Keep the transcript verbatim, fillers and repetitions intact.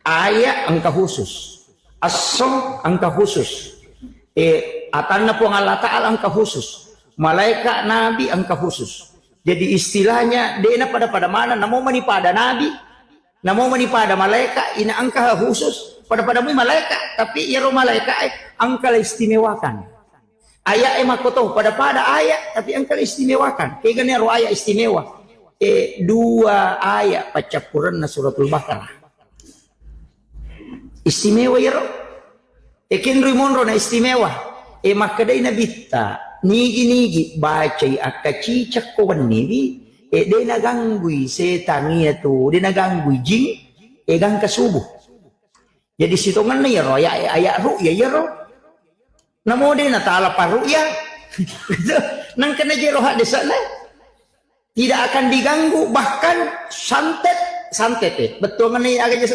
Aya engka khusus. Esso engka khusus. Eh, atanna Puang Allah Ta'ala engka khusus. Malaika Nabi engka khusus. Jadi istilahnya, dena pada-pada mana, namo mani pada Nabi, namo mani pada malaika, ina engka khusus, pada-pada mui malaika, tapi iyaro malaika, eh, engka la istimewakan. Ayat e makkoto, pada-pada ayat, tapi engka istimewakan. Kegani ro ayat istimewa. Eh, dua ayat paccappurenna Suratul Baqarah. Istimewa iyaro. Eh, kenrui monro na istimewa. Eh, makkedai Nabitta, nigi-nigi bacai akka cicak ko wenniwi, eh, de naganggui setang iya tu, de naganggui jing, eh, gangka subuh. Jadi sitongenna iyaro ayat, ayat ru'ya iyaro. Namo de natala parru'ya. Nangkana jero haddese'na. Tidak akan diganggu, bahkan santet, santet, eh. Bettuangenna aga jasa